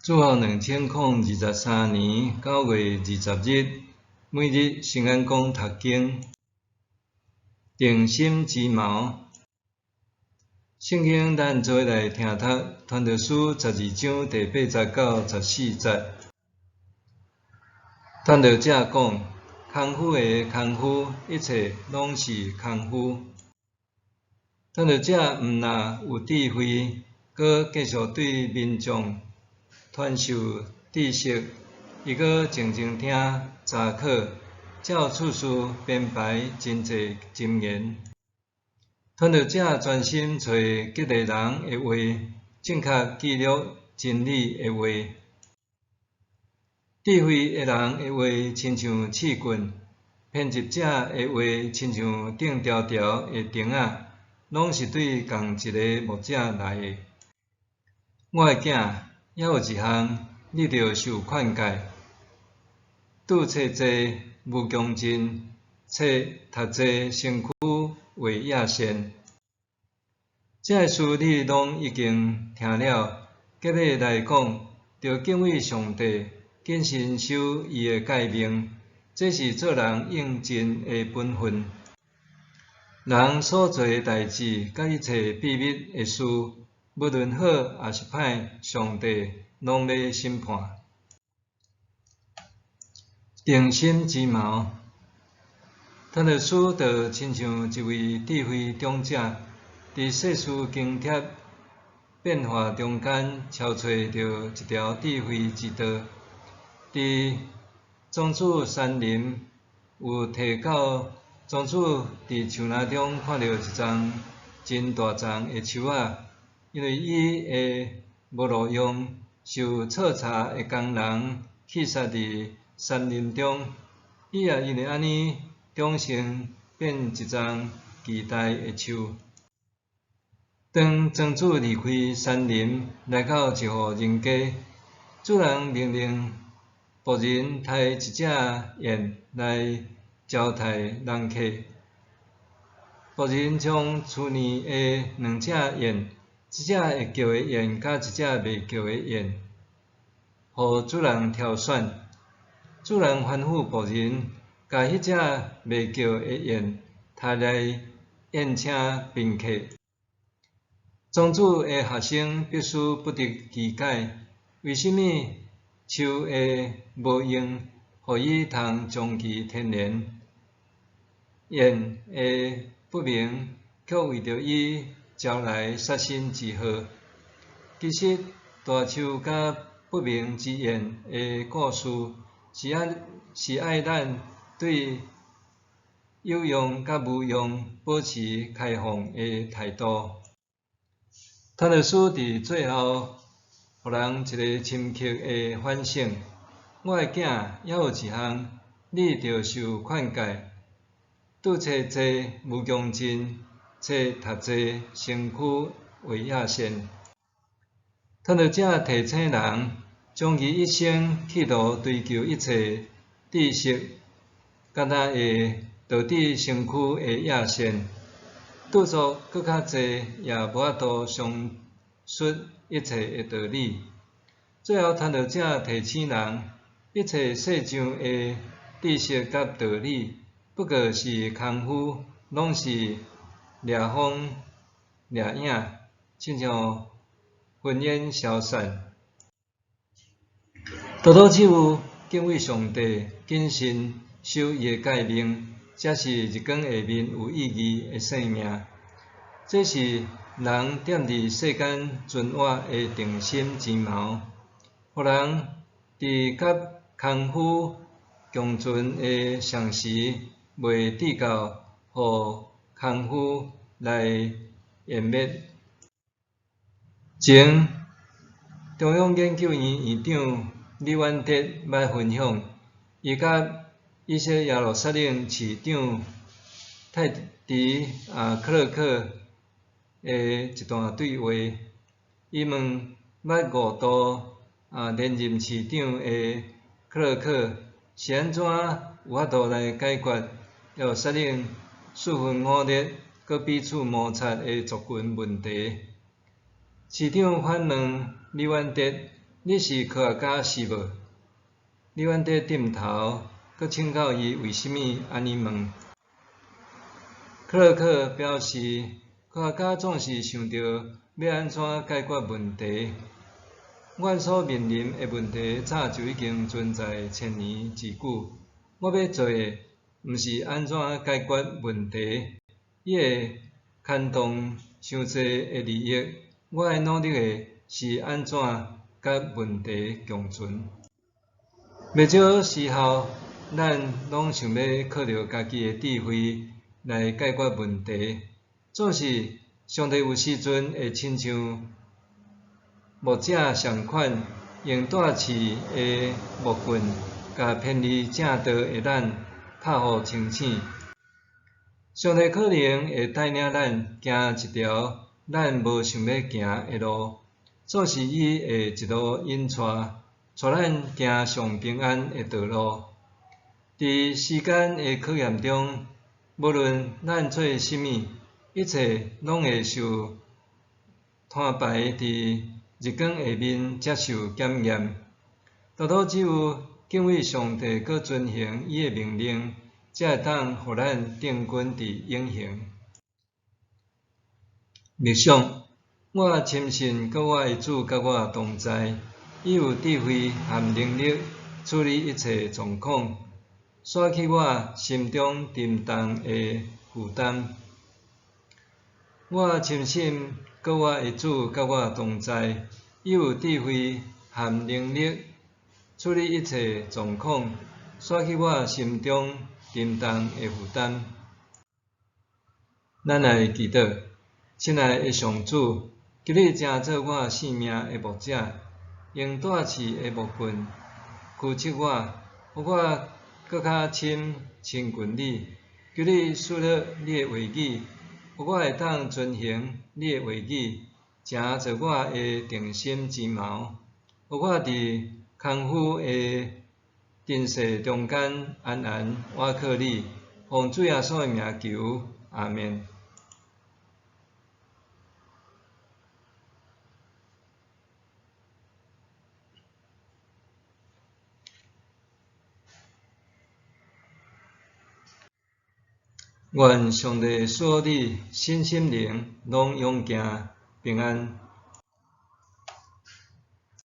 主後2023年9月20日，每日聖安講讀經，定心之謀。聖經咱做伙來聽讀《傳道書》12章第8節到14節。傳道者講：空虛的空虛，一切攏是空虛。傳道者毋但有智慧，閣繼續對民眾傳授知識，伊閣靜靜聽查考，照次序編排真濟箴言。傳道者專心揣激勵人的話，正確記錄真理的話。智慧的人的話親像刺棍，編輯者的話親像釘條條的釘仔，攏是對仝一个牧者來的。我的囝，猶有一項，你著受勸誡：拄冊濟無窮盡，冊讀濟身軀會野鉎。這个事你攏已經聽了，結尾來講，著敬畏上帝，謹慎守伊的誡命，這是做人應盡的本分。人所做的代誌，佮一切秘密的事，無論好抑是歹，上帝攏欲審判。定心之謀，傳道書就親像一位智慧長者，佇世事更迭變化中間，敲揣著一條智慧之道。佇莊子山林有提到，莊子佇樹林中看著一叢真大叢的樹仔，因為伊的無路用，受採柴的工人棄殺佇山林中，伊也因為按呢長成變一叢巨大的樹。當莊子離開山林，來到一戶人家，主人命令僕人刣一隻雁來招待人客。僕人將厝內的兩隻雁，一隻會叫的雁佮一隻袂叫的雁，予主人挑選。主人吩咐僕人，共彼隻袂叫的雁抬來宴請賓客。莊子的學生百思不得其解，為啥物樹的無用，予伊通將其天然？雁的不鳴，卻為著伊招來殺身之禍。其實，大樹佮不鳴之雁的故事，是愛咱對有用佮無用保持開放的態度。傳道書佇最後，予人一个深刻的反省：我的囝，猶有一項，你著受勸誡：拄冊濟無窮盡，冊讀濟身軀會野鉎。傳道者提醒人，終其一生企圖追求一切知識，敢若會導致身軀的野鉎。著作閣較濟，也無法度詳述一切的道理。最後，傳道者提醒人，一切世上的知識佮道理，不過是空虛，攏是掠風掠影，親像雲煙消散。多多只有敬畏上帝，謹慎守伊的誡命，才是日光下面有意義的生命。這是人踮佇世間存活的定心之謀，予人佇佮空虛共存的同時，袂至到予空虛來湮滅。前中央研究院院長李遠哲捌分享，伊佮以西耶路撒冷市長泰迪克洛克的一段對話。伊問捌五度連任市長的克洛克是按怎有法度來解決耶路撒冷四分五裂、閣彼此摩擦的族群問題。市長反問李遠哲：「你是科學家是無？李萬德點頭，閣請教伊為啥物按呢問。克洛克表示，科學家總是想著欲按怎解決問題。阮所面臨的問題早就已經存在千年之久。我欲做的，毋是按怎解決問題，伊會牽動傷濟的利益。我愛努力的是按怎佮問題共存。袂少時候，咱攏想欲靠著家己的智慧來解決問題，總是上帝有時陣會親像牧者仝款，用帶刺的木棍，共偏離正道的咱拍予清醒。上帝可能會帶領咱行一條咱無想欲行的路，總是伊會一路引帶，帶咱行上平安的道路。佇時間的考驗中，無論咱做啥物，一切攏會受攤排佇日光下面接受檢驗。大多只有敬畏上帝，閣遵行伊的命令，才會當予咱定根佇永恆。默想，我深信閣我的主佮我同在，伊有智慧和能力處理一切狀況，徙去我心中沉重的負擔。我深信閣我的主佮我同在，伊有智慧和能力處理一切狀況，徙去我心中沉重的負擔。咱來祈禱，親愛的上主，求你成做我性命的牧者，用帶刺的木棍驅策我，予我閣較深親近你。求你賜予你的話語，予我會當遵行你的話語，成做我的定心之錨，予我佇艱苦的塵世中間安然倚靠你。奉主耶穌的名求，阿們。願上帝賜予你身心靈攏勇健平安。